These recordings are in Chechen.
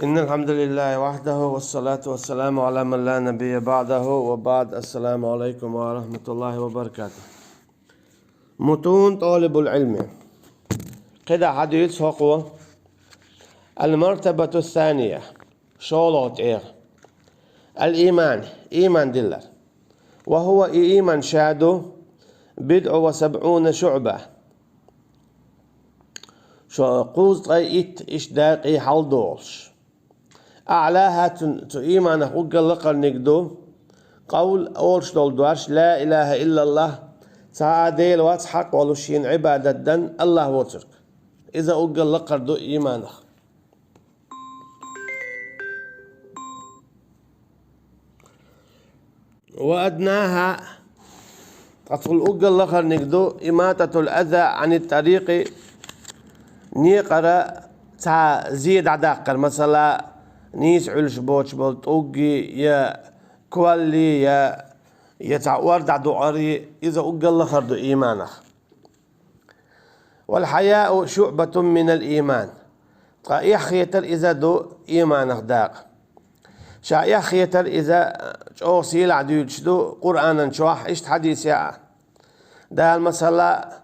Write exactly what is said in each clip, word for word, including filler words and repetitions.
إن الحمد لله وحده، والصلاة والسلام على من لا نبي بعده، وبعد. السلام عليكم ورحمة الله وبركاته. متون طالب العلم. КхидӀа хьадуьйцу хӀокхо. المرتبة الثانية. ШолгӀа тӀегӀа. الإيمان. Ийман диллар. وهو, и ийман ша ду, بضع وسبعون شعبة. Шо кхузткъе итт иштта дакъий хьалдолуш. أعلاها, цу, цу ийманах уггар лакхарниг ду, قول, олуш долу дош, لا إله إلا الله, цхьа а Дела вац хьакъ волуш шена Ӏибадат дан АллахӀ воцург. Иза уггар лакхара ду ийманах. وأدناها, ткъа цул уггар лахарниг ду, إماطة الأذى عن الطريق, некъара цхьа зе дӀадаккхар, масала, нийса Ӏуьллуш боцуш болу тӀугги, я колли, я, я цхьа ор дӀадукъари, иза уггар лахара ду ийманах. والحياء شعبة من الإيمان. Ткъа эхь хетар иза ду ийманах дакъа. Ша эхь хетар иза чӀогӀа сийлахь дуьйцуш ду Къуръанан чохь, иштта хьадисехь а. Дала, масала,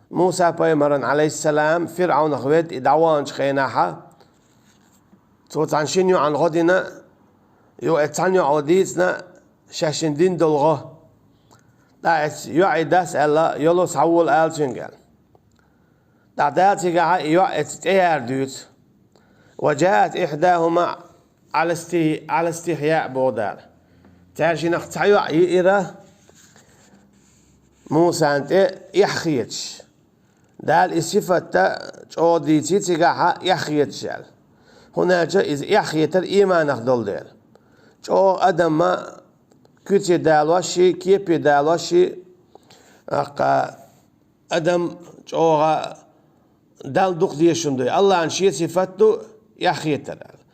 Муса-пайхамаран, Ӏалайхиссалам, ФирӀавнах ведда и дӀаваханчу хенахь, цо цхьана шина йоӀана гӀо дина, юха эцу цхьана йоӀа дийцина шаьшшинна дина долу гӀо. ТӀаккха эцу йоӀе дас аьлла, йолу схьавола ала цуьнга аьлла. ТӀаккха Дала цигахь и йоӀ эцу тӀеяра дуьйцу. وجاءت إحداهما على است-, على استحياء боху Дала. Цаьршинах цхьа йоӀ йиира Мусана тӀе эхь хеташ. Дала и сифатта чӀогӀа дийци цигахьа эхь хеташ аьлла. ХӀунда аьлча иза эхь хетар ийманах долу дела. ЧӀогӀа адамма куьце далош ши, кепе далош ши, аккха адам чӀогӀа Далла дукха дезаш хӀума ду. АллахӀан шен сифат ду эхь хетар аьлла.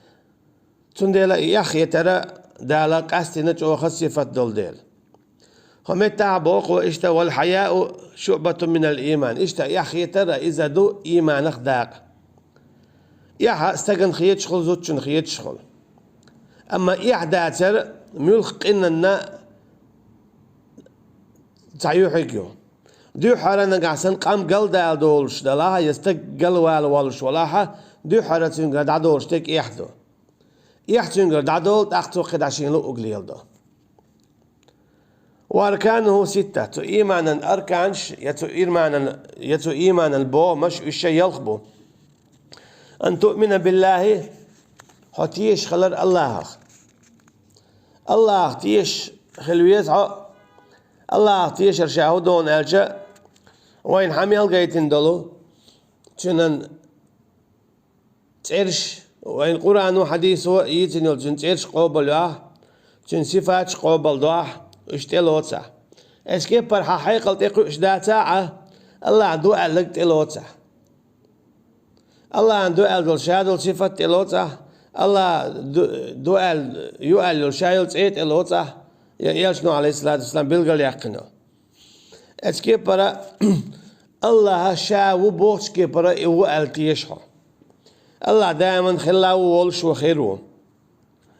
Цундела и эхь хетара Дала къаьстина чӀогӀа сифат долу дела. ХӀо меттахь боху иштта: «والحياء شعبة من الإيمان». Иштта эхь хетара иза ду ийманах дакъа. Эхь стагана хеташ хуьлу, зудчунна хеташ хуьлу. Амма эхь дацар муьлхха къинанна цхьа юьхьиг ю. Дуьххьара нагахь санна къам галдала долуш далахьа, я стаг галвала волуш валахьа, дуьххьара цуьнгара дӀадолуш дерг эхь ду. Эхь цуьнгара дӀадолу, тӀаккха цо кхидӀа шена луъург леладо. «وأركانه ستة», цу ийманан арканаш, я цу ийманан, я цу ийманан богӀамаш уьш шайн ялх бу. «أن تؤمن بالله», хьо тешаш хилар АллахӀах. АллахӀах тешаш хила веза хьо. АллахӀах тешар ша хӀун ду аьлча, вайна хьан мел гайтина долу, цуьнан цӀераш, вайн Къуръано, хьадисо йийцина йолу цуьнан цӀераш къобалйохьа, цуьнан сифаташ къобалдохьа, уьш тӀелоцахь. Эс кеппара хьан хьекъал тӀекхуьуш дацахь а, АллахӀа ду аьлларг тӀелоцахь. АллахӀан ду аьлла долу ша долу сифат тӀелоцахь, АллахӀа ду, ду аьлла, ю аьлла йолу ша йолу цӀе тӀелоцахь, я элчано, Ӏалайхиссалату вассалам, билгалъяьккхина. Эцу кепара АллахӀа ша ву бохучу кепара и ву аьлла теша хьо. АллахӀ даиман хилла ву, волуш ву, хир ву.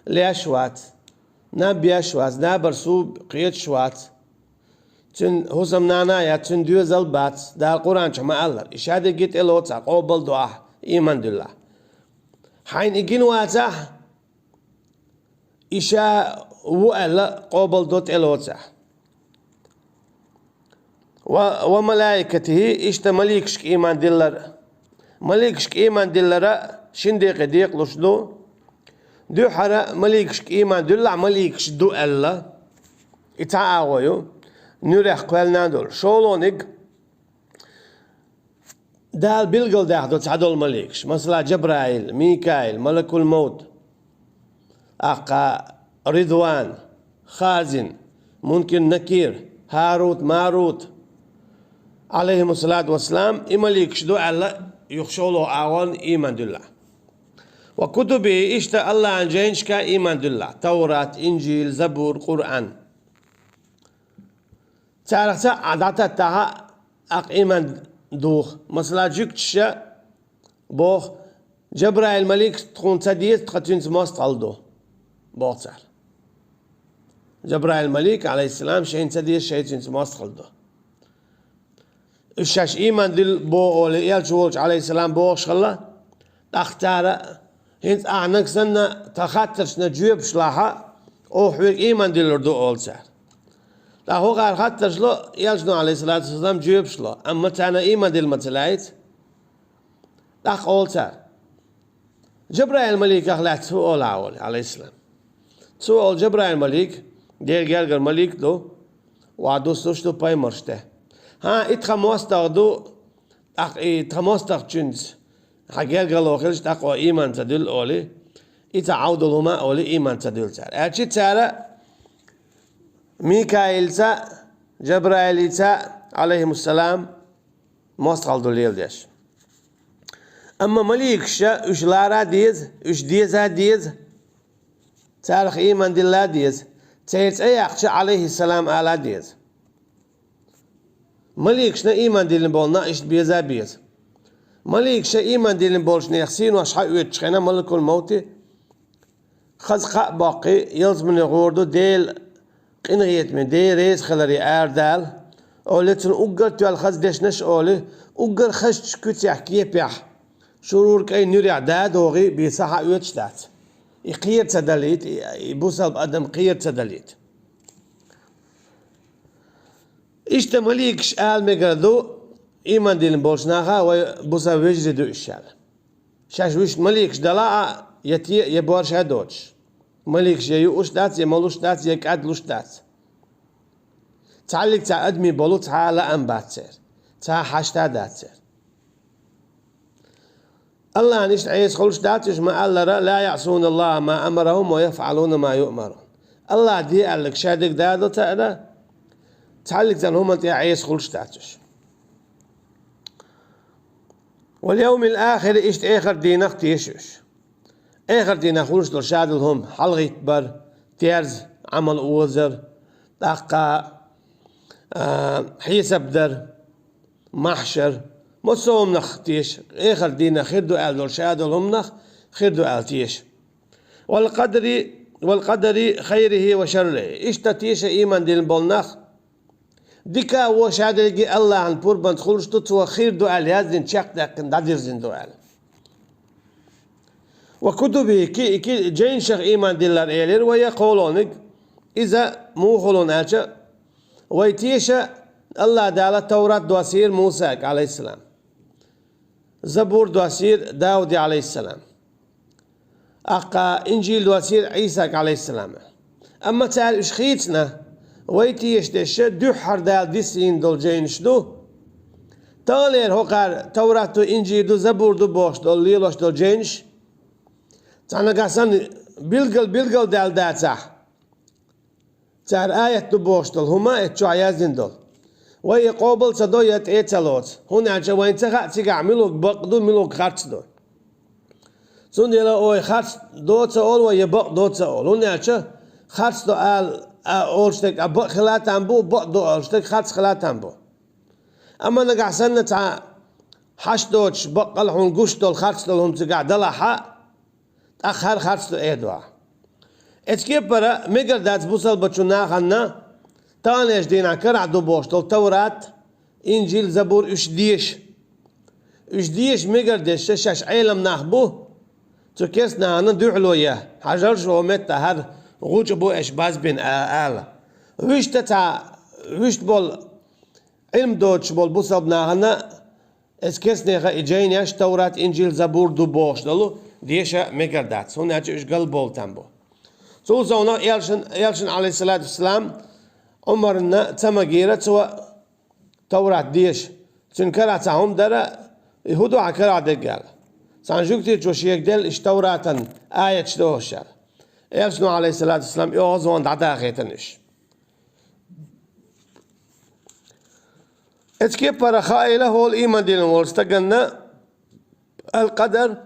Леш вац, наб еш вац, набар сув кхеташ вац. Цуьнан хӀусамнана а яц, цуьнан доьзал а бац, Дала Къуръан чохь ма-аллара. И шадерриге тӀелоцахь, къобалдохьа, ийман дуьллахь. Хьайна и гина вацахь, и ша ву аьлла къобалдо тӀелоцахь. «Ва, ва малаикатихи», иштта маликашка ийман диллар. Маликашка ийман диллара шин декъе декъалуш ду. Дуьххьара маликашка ийман дуьллахь, маликаш ду аьлла. И цхьа агӀо ю. Нуьрех кхоьллина а долу. ШолгӀаниг, Дала билгалдаьхна ду цхьадолу маликаш, масала, Джабраил, Микаил, Малакул-Мовт, аккха Ридван, Хазин, Мункир-Накир, ХӀарут-Марут, Ӏалайхимуссалату вассалам, и маликаш ду аьлла, юха шолгӀа агӀонна ийман дуьллахь. «Ва кутубихи», иштта АллахӀан жайнашка ийман дуьллахь, Таврат, Инжил, Забур, Къуръан. Царах цхьаъ дӀататтахьа, аккха ийман духа. Масала, жуьгташа боху, Жабраил малик тхуна ца деза, тха цуьнца мостагӀалла ду, боху цара. Жабраил малик, алейхиссалам, шайна ца деза, шайн цуьнца мостагӀалла ду. Уьш шаьш ийман дилла боху олий, элча волчу, алейхиссалам, бохуш хилла, тӀаккха цара: «ХӀинца ахьа нагахь санна тхан хаттаршна жоьпаш лахь, оха хьоьга ийман диллур ду», олу цара. ТӀаккха хӀокхара хаттарш ло, элчано, алейхиссалату вассалам, жоьпаш ло, амма царна ийман дилла ма ца лаьийта. ТӀаккха олу цара: «Жабраил маликах лаьцна хӀун олу ахь?» олий, алейхиссалам. Цо олу: «Жабраил малик Делан гергара малик ду, охьадуссуш ду, пайхамарш де». «ХӀан, и тхан мостагӀа ду, тӀаккха и тхан мостагӀчуьнца хьан гергарло хилча, тӀаккха оха ийман ца дуьллу», олий, и цхьа Ӏовдал хӀума а олий, ийман ца дуьллу цара. Аьлча цара Микаилца, Жабраилица, алейхимуссалам, мостагӀалла ду леладеш. Амма маликаша уьш лара а деза, уьш деза а деза, царах ийман дилла а деза, церан цӀе яьккхича, алейхиссалам ала а деза. Маликашна ийман диллина болу нах иштта беза а беза. Маликаша ийман диллина болчу нехан сийнош схьаоьцучу хенахь малакул-мовти хаза кхаъ боккхий, ялсамане гӀур ду Делан къинхетаме, Дела реза хиларе арадала, олий, цунна уггар а тоьлла хаза дешнаш а олий, уггар а хазачу куьцехь, кепехь, шурура кӀайн нуьрехь да а догӀий, бен схьаоьцуш дац. И кхера ца далийта, и, и бусалба адам кхера ца далийта. Иштта маликаш ала мегар ду, ийман диллина болчу наха, вай бусалба вежарий ду уьш аьлла. Шаьш вуьшта маликаш дала а, я те, я боьрша а доцуш. Маликаш я юуш дац, я молуш дац, я кӀадлуш дац. Цхьаллиг цхьа адамийн болу цхьа а лаам бац церан, цхьа а хьашта а дац церан. Аллахьна иштта Ӏеса хуьлуш дац уьш, ма-аллара: «لا يعصون الله ما أمرهم ويفعلون ما يؤمرون». Аллахь де аьлларг шадерг дадо цара, цхьаллиг цхьана хӀуманна тӀехь Ӏеса хуьлуш дац уьш. «واليوم الآخر», иштта эхар дийнах теша уьш. Эхар дийнах хуьлуш долу шадолу хӀума: хьалагӀиттабар, терза, Ӏамал озар, тӀаккха, а, хьесап дар, махьшар, массо а хӀуманах теша, эхар дийнах хир ду аьлла долу шадолу хӀуманах хир ду аьлла теша. «والقدر، والقدر خيره وشره». Иштта теша ийман диллина болу нах, дика а, вон а шадерриге Аллахьан пурбанца хуьлуш ду, цо хир ду аьлла яздина, чекхдаьккхина, дӀадирзина ду аьлла. «وكتبه», ки-, ки-, жайнашах ийман диллар элира вай я кхолониг, иза муха хуьлу аьлча, вай теша Аллахь Дала Таврат доссийра Мусага, алейхиссалам. Забур доссийра Дауде, алейхиссалам. ТӀаккха Инжил доссийра Ӏийсага, алейхиссалам. Амма цара уьш хийцина, вай теша дешша дуьххьара Дала диссийна долу жайнаш ду. Таханлера хӀокхара Таврат ду, Инжил ду, Забур ду бохуш долу, лелош долу жайнаш, цхьа нагахь санна билгал-билгал даьлла дацахь, цара аят ду бохуш долу хӀума а эцу чохь яздина долу. Вай я къобал ца до, я тӀе а ца лоцу, хӀунда аьлча вайна ца хаьа цигахь муьлхарг бакъ ду, муьлхарг харц ду. Цундела вай харц до ца олу вай, я бакъ до ца олу, хӀунда аьлча харц до ала, а, олуш дерг а бакъ хила там бу, бакъ до олуш дерг харц хила там бу. Амма нагахь санна цхьа хьашт доцуш, баккъал хьуна гуш долу харц долу хӀума цигахь далахь а, тӀаккха хӀара харц ду эр ду ахь. Эцу кепара мегар дац бусалбачу нахана таханлерчу дийнахь карахь ду бохуш долу Таврат, Инжил, Забур уьш деша. Уьш деша мегар дешша шаьш Ӏелам нах бу, цу керста нахана дуьхьало я, хьажарш ву метта хӀара гӀучу бу аша базбина а-, ала. Вуьшта цхьа, вуьшта болу Ӏилма доцуш болу бусалба нахана эцу керстанеха и жайнаш, Таврат, Инжил, Забур ду бохуш долу, деша мегар дац, хӀунда аьлча уьш галбовла там бу. Цул совнах элшан-, элшан, алейхиссалату вассалам, Ӏумарна ца магийра цо Таврат деша. Цуьнан карахь цхьа хӀума дара, и хӀун ду хьан карахь дерг аьлла. Цхьана жуьгтичо шега делла иштта Тавратан аяташ дохуш аьлла. Элшано, алейхиссалату вассалам, оьгӀазвахана дӀадахийтина уьш. Эцу кепара хаийла хӀола ийман диллина волу стаганна, аль-къадар,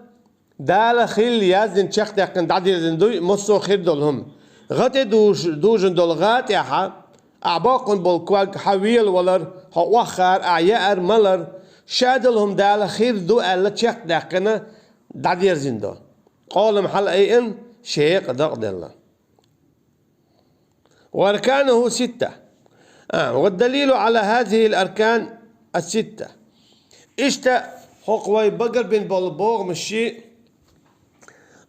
Дала хилла яздина, чекхдаьккхина, дӀадирзина дуй массо а хир долу хӀума. ГӀа тӀе душ-, дужина долу гӀа тӀехьа, ахьа боккхун болу ког, хьан велавалар, хьо охьахаар, ахьа яар, малар, шадолу хӀума Дала хир ду аьлла чекхдаьккхина, дӀадерзина ду. Къола-м хьалаайъина, шен кхы дакъа делла. وأركانه ستة. А, والدليل على هذه الأركان الستة. Иштта хӀокху вай багарбина болу бохамаш ши,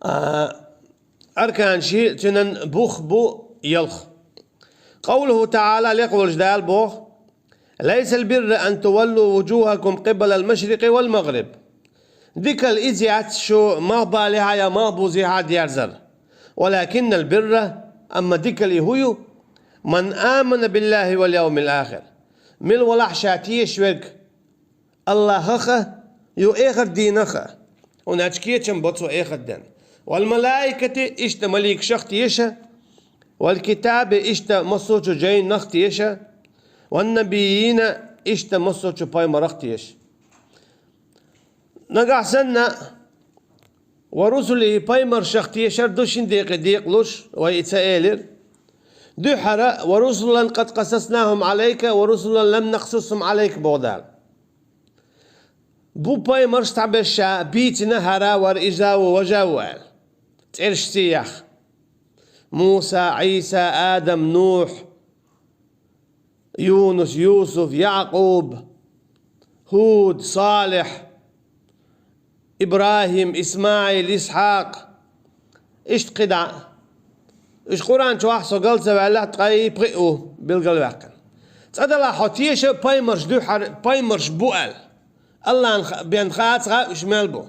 а, аркан ши, цуьнан бух бу ялх. قوله تعالى, лекха волчу Дала боху: ليس البر أن تولوا وجوهكم قبل المشرق والمغرب. Дикалла иза яц шу малхбалехьа я малхбузехьа дерзар. ولكن البر, амма дикалла и хӀун ю? من آمن بالله واليوم الآخر. Мила валахь ша тешаш верг, Аллахах а, ю эхар дийнах а. ХӀунда аьлча кечам бо цо эхар ден. والملائكة, иштта маликашах теша. والكتاب, иштта массо а чу жайнах теша. والنبيين, иштта массо а чу пайхамарах теша. Нагахь санна, ورسله, пайхамаршах тешар ду шин декъе декъалуш, вай и ца элира. Дуьххьара: ورسلا قد قصصناهم عليك ورسلا لم نقصصهم عليك, боху Дала. Бу пайхамарш цхьаберш ша бийцина, хӀара вара, иза ву, важа ву аьлла. ЦӀераш цӀе яхна. Муса, Ӏийса, Адам, Нухь, Юнус, Юсуф, Якъуб, ХӀуд, Салихь, ИбрахӀим, ИсмаӀил, Исхьакъ, иштта кхидӀа. Уьш Къуръан чохь со гал ца ваьллехь, ткъе пхиъ ву билгалваьккхина. Цкъа делахь хьо теша пайхамарш дуьххьара пайхамарш бу аьлла. Аллахьан ха-, бен хаа ца хаьа уьш мел бу.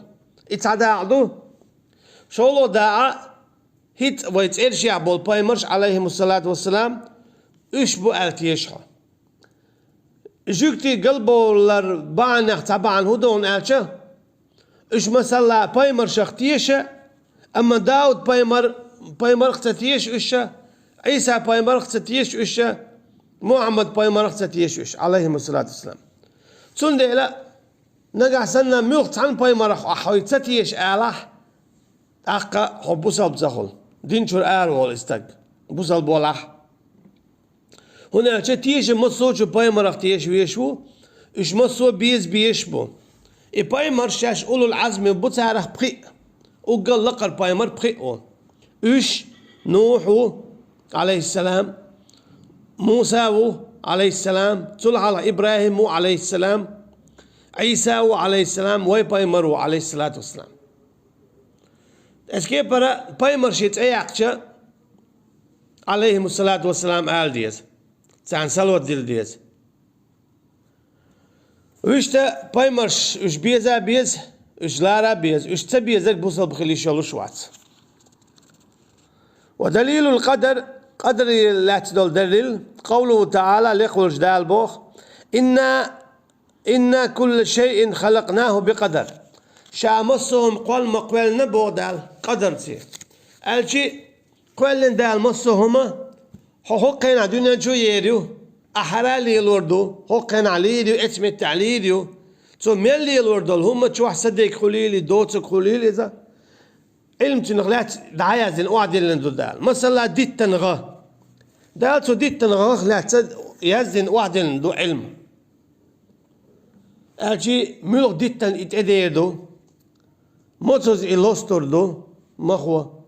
И цхьа дакъа ду. ШолгӀа дакъа, хӀинца вай цӀерашехь болу пайхамарш, Ӏалайхимуссалату вассалам, уьш бу аьлла теша хьо. Жуьгтий галбовлар бахьанех цхьа бахьана хӀун ду хьуна аьлча, уьш, масала, пайхамаршах теша, амма Дауд пайхамар, пайхамарх ца теша уьш, Ӏийса пайхамарх ца теша уьш, Мухьаммад пайхамарх ца теша уьш, Ӏалайхимуссалату вассалам. Цундела нагахь санна муьлхха цхьана пайхамарах ахь хьо ца теша алахь, тӀаккха хьо бусалба ца хуьлу, дин чуьра араволу и стаг, бусалба валахь. ХӀунда аьлча теша массо а чу пайхамарах теша веш ву, уьш массо а беза безаш бу. И пайхамарш шаьш улул Ӏазми бу, царах пхиъ, уггар лакхара пайхамар пхиъ ву. Уьш: Нухь ву, Ӏалайхиссалам, Муса ву, Ӏалайхиссалам, цул хьалха ИбрахӀим ву, Ӏалайхиссалам, Ӏийса ву, Ӏалайхиссалам, вай пайхамар ву, Ӏалайхиссалату вассалам. Эцу кепара пайхамаршийн цӀе яьккхича, Ӏалайхимуссалату вассалам, ала деза. Царна салават дилла деза. Вуьшта пайхамарш уьш беза а беза, уьш лара а беза, уьш ца безарг бусалба хила йиш йолуш вац. ودليل القدر, къадаре лаьцна долу далил, قوله تعالى, лекха волчу Дала боху: إنا إنا كل شيء خلقناه بقدر. Ша массо а хӀума кхолла ма кхоьллина, боху Дала, къадарца. Аьлчи, кхоьллина Дала массо а хӀума, хьо хӀокху хенахь дуьнен чу а ер ю, ахь хӀара а лелор ду, хӀокху хенахь лийр ю, эцу меттехь лийр ю. Цо мел лелор долу хӀума чохь садерг хуьлийла, доцург хуьлийла иза, Ӏилма цунах лаьцна дӀаяздина охьадиллина ду Дала. Масала, диттан гӀа. Дала цу диттан гӀах лаьцна яздина охьадиллина ду Ӏилма. Аьлчи, муьлха диттан и тӀедер ду, мацаза и лостур ду, махо.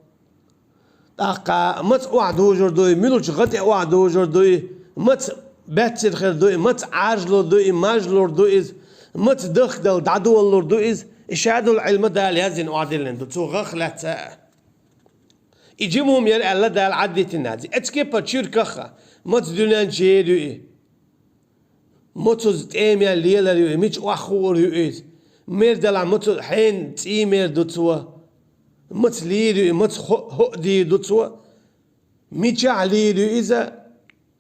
ТӀаккха маца охьадужур дуй, муьлхачу гӀа тӀе охьадужур дуй, маца баьццара хир дуй, маца Ӏаржлур дуй, мажлур ду иза, маца дахкадала дӀадолалур ду иза, и ша долу Ӏилма Дала яздина охьадиллина ду, цу гӀах лаьцна а. И жима хӀума яра аьлла Дала Ӏаддитина дац. Эцу кепара чуьрках а, маца дуьнен чу ер ю и. Мацаза тӀемел лелар ю и, мича охьахуур ю иза. Мер делахь, маца хьенан цӀий мер ду цо. Маца лийр ю и, маца хо-, хӀоъ дийр ду цо. Мичахь лийр ю иза,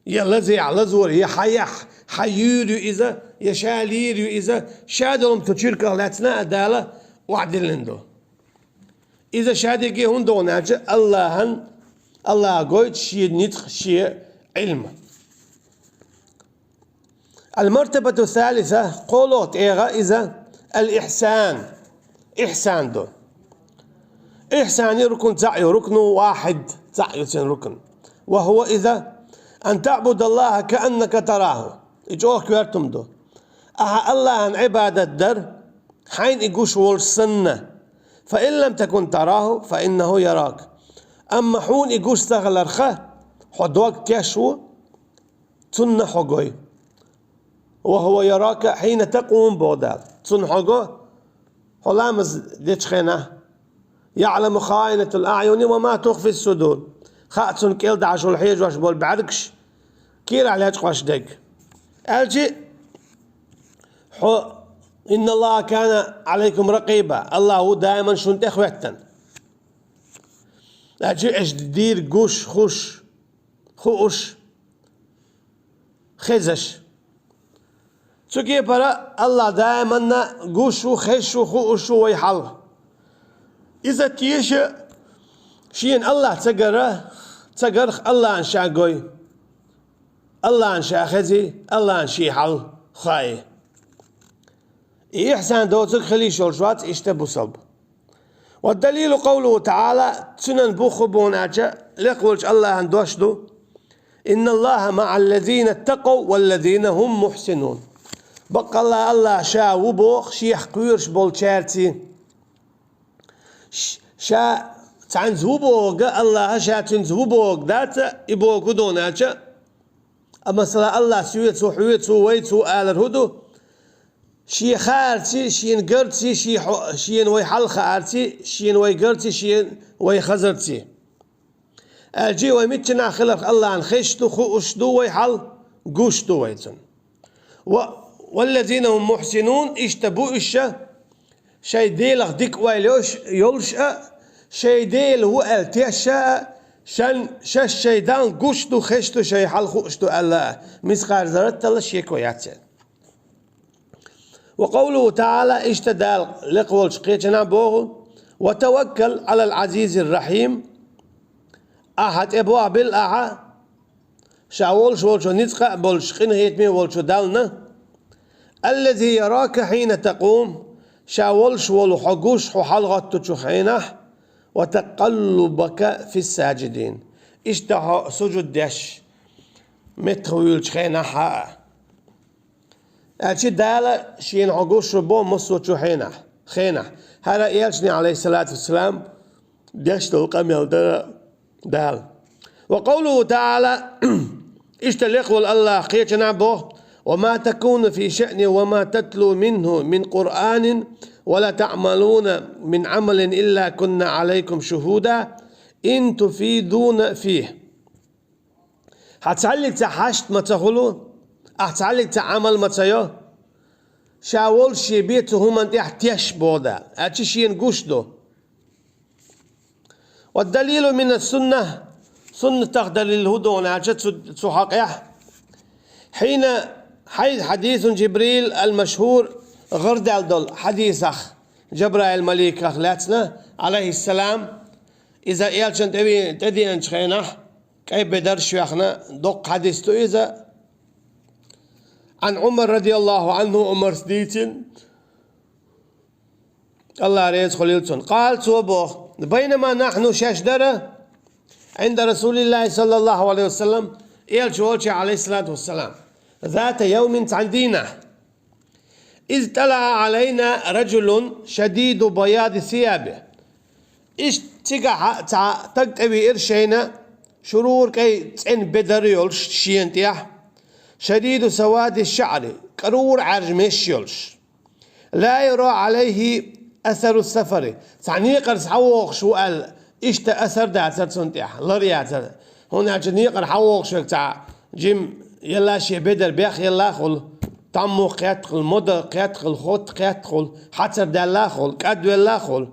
я лазехь лазор, я хьаехь, хьан юьйр ю иза, я ша лийр ю иза, ша долу хӀума цу чуьрках лаьцна а Дала охьадиллина ду. Иза ша дерриге хӀунда догӀу аьлча, Аллахьан, Аллахьа гойту шен ницкъ, шен Ӏилма. المرتبة الثالثة, кхоалгӀа тӀегӀа иза, الإحسان, ихьсан ду. Ихьсанан рукн цхьаъ ю, ركن واحد, цхьаъ ю цуьнан рукн. وهو иза: أن تعبد الله كأنك تراه. И чӀогӀа коьрта хӀума ду. Ахьа Аллахьан Ӏибадат дар, хьайна и гуш волуш санна, فإن لم تكن تراه فإنه يراك. Амма хьуна и гуш ца хиларха, хьо дог теш ву, цунна хьо гой. وهو يراك حين تقوم, боху Дала. Цунна хьо го, хьо ламаз дечу хенахь. يعلم خائنة الأعين وما تخفي الصدور. Хаьа цунна кӀел дахьаш волу хьежош болу бӀаьргаш, кийрахь лечкъош дерг. Аьлча, хьо, إن الله كان عليكم رقيبا, АллахӀ ву даиман шуна тӀехӀоьттина. Аьлча, аша дийр гуш, хуш, хууш, хезаш. Цу кепара АллахӀ даиманна гуш ву, хезаш ву, хууш ву вай хьал. Иза теша шена АллахӀ ца гара, ца гарх АллахӀан ша гой. АллахӀан ша хези, АллахӀан шен хьал хаьи. И ихсан доцург хила йиш йолуш вац иштта бусалба. والدليل قوله تعالى, цуьнан бух хӀун бу аьлча, лекха волчу АллахӀан дош ду: إن الله مع الذين اتقوا والذين هم محسنون. Баккъалла АллахӀ ша ву боху шех кхоьруш болчаьрций. Ш-, ша цхьаьнца ву бохург, АллахӀ ша цуьнца ву бохург дац, и бохург хӀун ду аьлча, амма масала АллахӀ соьца ву, хьоьца ву, вайца ву алар хӀун ду? Шен хаарций, шена гарций, шен хьо-, шена вай хьал хаарций, шена вай гарций, шена вай хазарций. Аьлча вай миччанахь хиларх АллахӀан хезаш ду, хууш ду вай хьал, гуш ду вай цунна. Ва, والذين هم محسنون, иштта бу уьш, шайн Делах дика ойла йолуш, йолуш а, шайн Дела ву аьлла тешша а, шайн, шаьш шайн Далла гуш ду, хезаш ду, шайн хьал хууш ду аьлла а, мискъал зарратал а шеко яц церан. وقوله تعالى, иштта Дала лекха волчу кхечанахь боху: وتوكل على العزيز الرحيم. Ахьа тӀебохабелла ахьа, ша волуш волчу, ницкъ а болчу, къинхетаме волчу Дална. الذي يراك حين تقوم, ша волуш волу хьо гуш, хьо хьалагӀоттучу хенахь, وتقلبك في الساجدين. Иштта хьо сужуд деш, меттахвуьйлучу хенахь а. Аьлча Дала шена хьо гуш ву боху массо а чу хьенахь, хенахь. ХӀара элчане, алейхиссалату вассалам, деш долу къамел дара Дала. وقوله تعالى, иштта лекха волу АллахӀ кхечанахь боху: وما تكون في شأن وما تتلو منه من قرآن ولا تعملون من عمل إلا كنا عليكم شهودا إذ تفيضون فيه. Хьан цхьаьллиг цхьа хьашт ма ца хуьлу, ахь цхьаьллиг цхьа Ӏамал ма ца йо, ша волуш шен бен цу хӀуманна тӀехь теш боху Дала, аьлча шена гуш ду. والدليل من السنة, суннатах далил хӀун ду аьлча цу, цу хьакъехь. حين, حي-, حديث جبريل المشهور, гӀардаьлла долу хьадисах, Жабраил маликах лаьцна, алейхиссалам, иза элчан тӀе-, тӀедеанчу хенахь, кӀайн бедарш вехна, доккха хьадис ду иза. عن عمر رضي الله عنه, Умарс дийцина, АллахӀ реза хуьлийла цунна. قال, цо боху: بينما نحن, шаьш дара, عند رسول الله صلى الله عليه وسلم, элча волчу, алейхиссалату вассалам, ذات يوم, цхьана дийнахь, إذ طلع علينا رجل شديد بياض الثياب. Иштта цигахь цхьа стаг тӀевеара шайна, шурура кӀайн цӀена бедар йолуш шена тӀехь, شديد سواد الشعر, кӀарура Ӏаьржа меш йолуш. لا يرى عليه أثر السفر. Цхьа некъара схьавогӀуш ву аьлла, иштта асар дацара цунна тӀехь, лар яцара. ХӀунда аьлча некъара схьавогӀуш верг цхьа жима елла, шен бедар бехъелла а хуьлу, таммух кхетта хуьлу, мода кхетта хуьлу, хотта кхетта хуьлу, хьацар даьлла а хуьлу, кӀадвелла а хуьлу.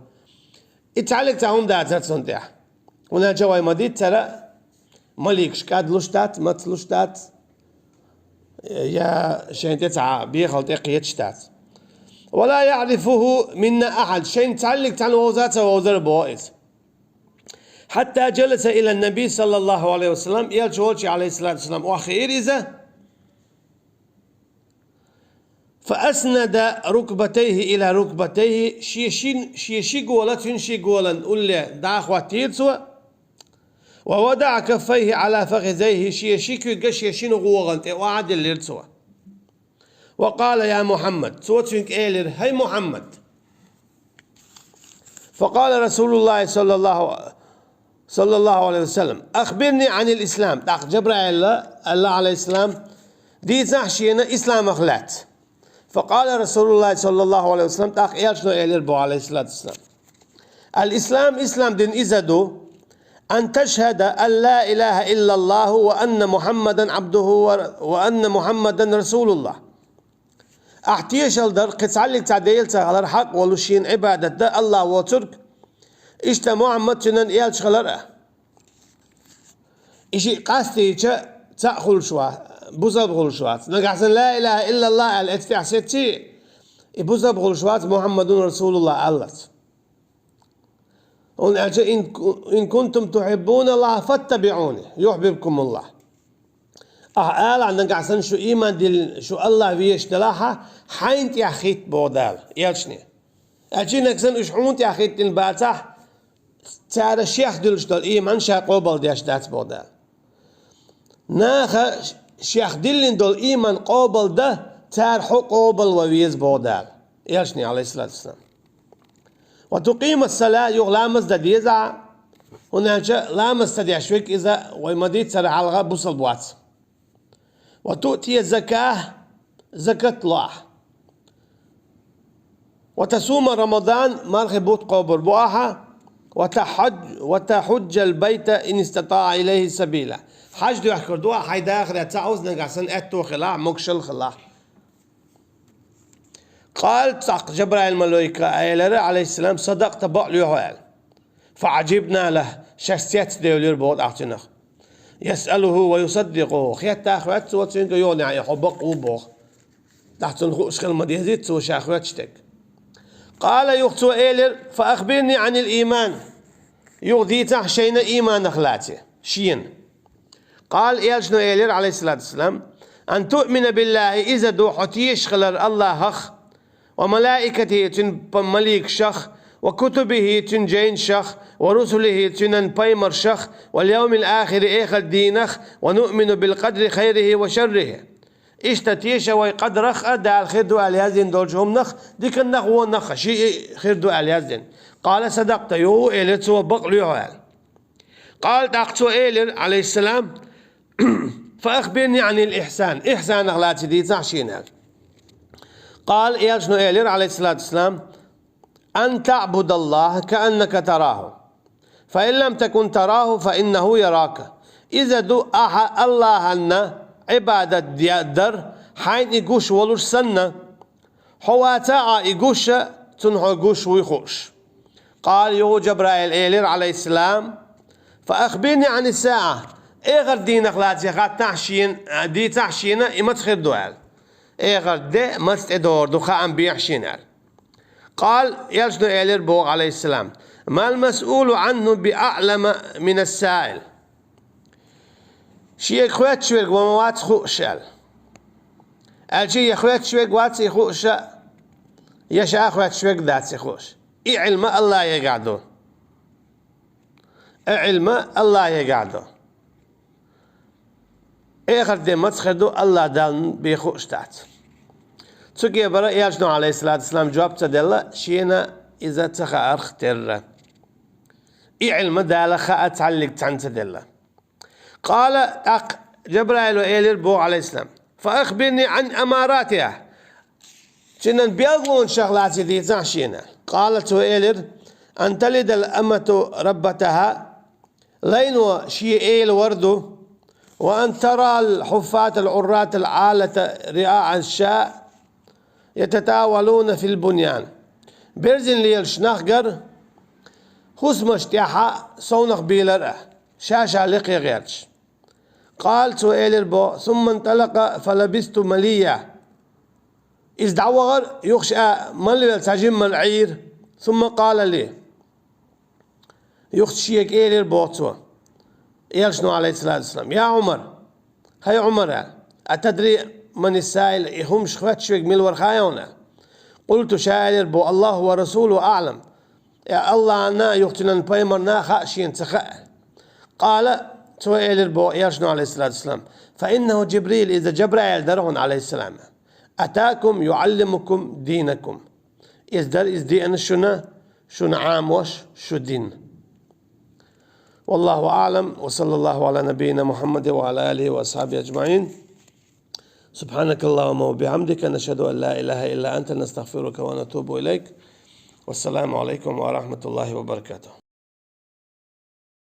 И цхьаьллиг цхьа хӀума дацара цунна тӀехь. ХӀунда аьлча вай ма-дийццара, маликаш кӀадлуш дац, мацлуш дац, я шайн тӀе цхьа бехал тӀекхеташ дац. ولا يعرفه منا أحد, шайна цхьаьллиг цхьаьна вовза а ца вовзара боху иза. حتى جلس إلى النبي صلى الله عليه وسلم, элча волчу, алейхиссалату вассалам, охьахиира иза. فأسند ركبتيه إلى ركبتيه, шен шин, шен ши гола цуьнан ши голан улле дӀахӀоттийра цо. ووضع كفيه على فخذيه, шен ши куьг шен шина гӀогӀан тӀе охьадиллира цо. وقال: يا محمد, цо цуьнга элира: «ХӀай Мухьаммад!» فقال رسول الله صلى الله صلى الله عليه وسلم: أخبرني عن الإسلام. ТӀаккха Джабраила аьлла, Ӏалайхиссалам: «Дийцахь шена исламах лаьцна». فقال رسول الله صلى الله عليه وسلم, тӀаккха элчано элира боху, Ӏалайхиссалату вассалам: «الإسلام, ислам дин иза ду: أن تشهد أن لا إله إلا الله وأن محمدا عبده و-, وأن محمدا رسول الله». Ахь тешал дар, кхин цхьаллиг цхьа Дела ца хилар хьакъ волуш, шена Ӏибадат дан Аллах воцург, иштта Мухьаммад цуьнан элча хилар а. И шиъ къастийча, цхьаъ хуьлуш вац, бусалба хуьлуш вац. Нагахь санна «Ла илаха иллаллах» аьлла, эцтехь сеций, и бусалба хуьлуш вац, «Мухьаммадун расулуллах» аллац. ХӀунда аьлча: «إن كنتم تحبون الله فاتبعوني يحببكم الله». Ахь алахь, нагахь санна шу ийман диллина, шу Аллах везаш делахь, хьайна тӀехь хӀитта боху Дала, элчане. Аьлча нагахь санна уьш хьуна тӀехь хӀиттина бацахь, цара шех дуьллуш долу ийман ша къобалдеш дац боху Дала. Наха шех диллина долу ийман къобалдан, цара хьо къобалван веза боху Дала, элчане, Ӏалайхиссалату вассалам. «وتقيم الصلاة», юха ламаз дан деза, хӀунда аьлча ламаз ца деш верг иза, вай ма-дийццара хьалха, бусалба вац. «وتؤتي الزكاة», закат ло ахь. «وتصوم رمضان», мархи бутт кхобур бу ахьа. «وتحج، وتحج البيت إن استطعت إليه سبيلا». Хьаж доьхкур ду ахь, хьайн дахарехь цхьа Ӏовса, нагахь санна аьтто хилахь, могушалла хилахь. «قال», тӀаккха Джабраил малайка элира, Ӏалайхиссалам: «صدقت, бакъ лоьху», аьлла. «فعجبنا له», шаьш цецдевлира боху тӀаккха цунах. «يسأله ويصدقه», хетта а хоьтту цо цуьнга, юха а хьо бакъ ву боху. ТӀаккха цунна хууш хила ма дезий цо ша хоьттуш дерг. «قال», юха цо элира: «فأخبرني عن الإيمان». Юха дийцахь шайна ийманах лаций, шена. «قال», элчано элира, Ӏалайхиссалату вассалам: «أن تؤمن بالله», иза ду хьо тешаш хилар Аллахах, «وملائكته», цуьнан п-, маликашах, «وكتبه», цуьнан жайнашах, «ورسله», цуьнан паймаршах, «واليوم الآخر», эхарт дийнах, «ونؤمن بالقدر خيره وشره». Иштта теша вай къадарах а, Дала хир ду аьлла яздина долчу хӀуманах, диканнах а, вонах а, шиъ хир ду аьлла яздина. «قال صدقت», юха элира цо, бакъ лоьху аьлла. «قال», тӀаккха цо элира, Ӏалайхиссалам: «فأخبرني عن الإحسان». Ихьсанах лаций дийцахь шена аьлла. «قال», элчано элира, Ӏалайхиссалату вассалам: «أن تعبد الله كأنك تراه، فإن لم تكن تراه فإنه يراك». Иза ду ахьа Аллахьанна Ӏибадат де-, дар, хьайна и гуш волуш санна. Хьо вацахь а и гуш, цунна хьо гуш вуй хууш. «قال», юха Джабраил элира, Ӏалайхиссалам: «فأخبرني عن الساعة». Эхарт дийнах лаций хаттахь шена, дийцахь шена, и маца хир ду аьлла. Эхарт де маца тӀедогӀур ду, хаам бехьа шена аьлла. «قال», элчано элира боху, Ӏалайхиссалам: «ما المسؤول عنه بأعلم من السائل». Шега хоьттуш верг ма вац хууш аьлла. Аьлча я хоьттуш верг вац и хууш, я ша хоьттуш верг дац и хууш. И Ӏилма Аллахьегахь ду. И Ӏилма Аллахьегахь ду. Эхарт де маца хир ду, Аллах Далла бен хууш дац. Цу кепара элчано, Ӏалайхиссалату вассалам, жоп ца делла, шена иза ца хаарх терра. И Ӏилма Дала хаа цхьаллиг цхьаьна ца делла. «قال», тӀаккха Джабраила элира боху, Ӏалайхиссалам: «فأخبرني عن أماراتها». Цуьнан билгалонашах лаций дийцахь шена. «قال», цо элира: «أن تلد الأمة ربتها», лайно шен эла вар ду, «وأن ترى الحفاة العراة العالة رعاء الشاء يتطاولون في البنيان». Берзина лелаш нах гар, хӀусамаш тӀехь совнах белар а, ша-ша лекха гӀерташ. «قال», цо элира боху: «ثم انطلق فلبثت مليا». Иза дӀавахара, юха ша малвелла цхьа жимма Ӏийра. «ثم قال لي». Юха шега элира боху цо, элчано, Ӏалайхиссалату вассалам: «يا عمر», хӀай Ӏумар, аьлла, «أتدري من السائل», и хӀумаш хоьттуш верг мила вара хаьий хьуна? «قلت», ша элира боху: «الله ورسوله أعلم». Я Аллахьна, юха цуьнан пайхамарна хаьа шена, ца хаьа. «قال», цо элира боху элчано, Ӏалайхиссалату вассалам: «فإنه جبريل», иза Джабраил дара хьуна, Ӏалайхиссалам. «أتاكم يعلمكم دينكم». Иза дара, иза деана шуна, Шуна Ӏамош шу дин. والله أعلم، وصلى الله على نبينا محمد وعلى آله وأصحابه أجمعين. سبحانك اللهم وبحمدك، نشهد أن لا إله إلا أنت، نستغفرك ونتوب إليك. والسلام عليكم ورحمة الله وبركاته.